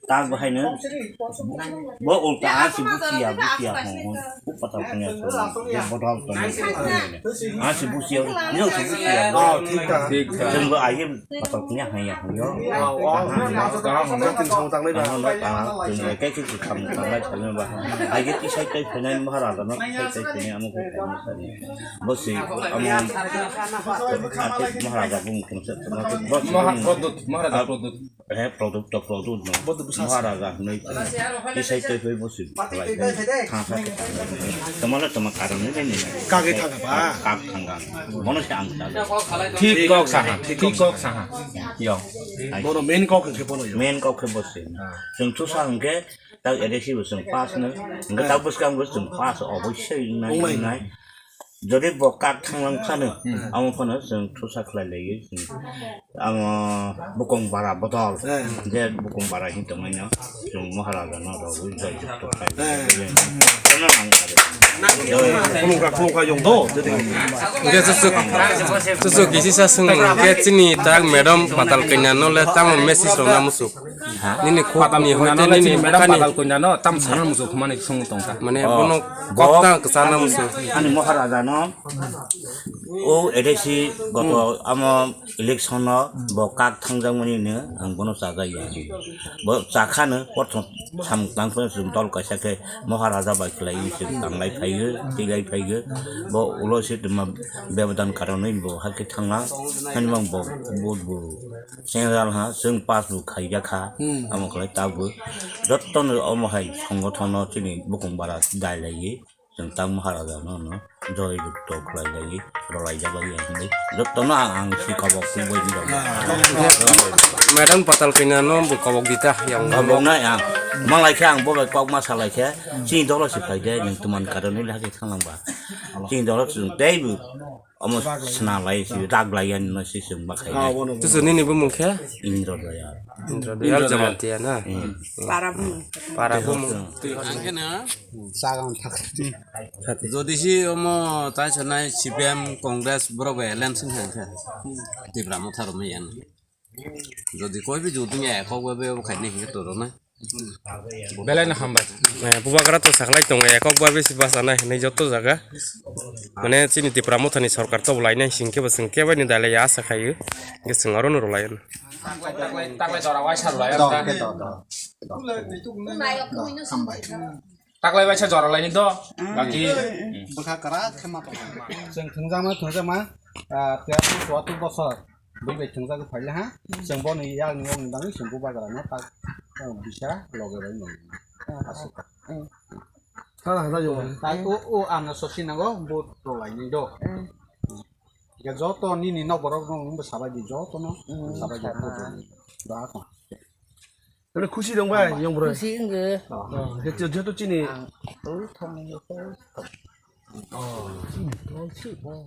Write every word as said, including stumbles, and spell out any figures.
Tak bahai no. Bo ulta ang si busia, busia hong hong. Kuk patal kanya so. Bo bodol to. Ang si busia, yo si busia. Oh, thik thak. Thik thak. Jeng bo aye patal kanya haya hong yo. Oh, oh. Kaham hong. Kaham hong. Kaham hong. Kaham hong. Kaham hong. Kaham hong. Aye tisai tai phainai Maharaja no, tisai tai phainai amo khai khai. Bo si amo Maharaja bung kung se. Bo si Maha-, Produt, Maharaja Produt. He Produt to Produt no. Bo to bwsa. Maharaja hwnwi. Tisai tai phai bo si. Tama le tama karon ni ni. Kage thanga ba? Kak thanga. Bono se ang thanga. Thik kok saha, thik kok saha. Yo. Bono main kok hwnkhe bono yo. Main kok khe bo si. Ah. Chwng thusa hwnkhe tak A D C bo chwng pass no. Hwnkhe tak bwskang bo chwng pass oboisoi wngnai, wngnai. Wngnai. Jodi bo kak thanglang phano, hmm, amo phano chwng thusa khlai laiwi chwng. Amo bukung bara bodol. Eh. Je bukung bara hin tongmai no. Chwng Maharaja no rogwi jai jukto khlai. Eh. Bono nang kare. Khulungkha, khulungkha yong do. Hwnkhe chuchuk, chuchuk kisi sa swng hwnkhe chini tak madam Patal Kanya no le tamo message rwna musuk. Nini khuk ni hoite nini madam bwkhani Patal Kanya no tam sana musuk hwnmani swng tongkha. Mane bono kok ta kwchana musuk. Ani Maharaja no o A D C goto amo election no bo kak thangjakmani no ang bono chajak ya. Bo chakhano prothom sam tangphano chwng dol kaisa khe Maharaja bai khlai chwng tanglai phaiyo, twilai phaiyo. Bo ulo se tuma bebodan karonwi bo hakhe thangna. Hani mang bo vote bo General ha, chwng pass bo khaijak kha, hmm, amo khlai tabuk. Jotto no omo hai songothono chini bukung bara dai laiwi, chwng tak Maharaja no, no, joy jukto khlai laiwi, rwlai jak laiwi ang hinwi. Jotto no ang, ang si kobok kubui ni rok. Madam Patal Kanya no bo kobok dita yang kobok na yang. Malai khe ang bo bai kok ma salai khe, chini dolo si phai de, nwng tuman karon ni lagi thang lang ba. Chini dolo chwng tei bo. Omo swnalai si, raglai ani no si chwng ma khainai. Ah, bono, bono. Tusu nini bumung khe? Indra Dayal. Indra Dayal Jamatia na? Hmm. Para bumung. Para bumung. Ang khe na? Sagang thak. Jodi si omo tai sanai C P M, Congress, borok bai alliance wngkha khe. Tipra Motha rok mai yan. Jodi koi bi jodi ya kok bai bai obo khainai khe to rw na. Belai no hambai. Eh, bubagra to saklai tongo, ekok babe si basa nai hinui joto jaga. Mane chini Tipra Motha ni sorkar to bolai nai sing khe bo sing khe bai ni dalai ya asa khayu. Ge sing aro no rwlai no. Taklai, taklai dora waisa rwlai. Do, do, do. Hambai. Taklai waisa jora lai ni do. Baki. Bwkha kwrak khe ma tong. Chwng thwngjakma, thwngjakma, ah, tiyar chwng chuatur bosor. Bui bai thwngjagwi phaile ha, chwng bono yakni yokni bagwi chwng bubagrano tak, eh, bisa loge bai mwnwi. Aswk. Hada, hada, yo. Tai o, o ano sosi nango, bo rwlainai do. Ya joto nini nok borok rok nwng bo sabai di, joto no sabai di. Do akon. Tole khusi dong bai, yong bro. Khusi wngkhe. Oh, jeto, jeto chini. Ang twi thong ni ko. Oh. Chini tong si bo.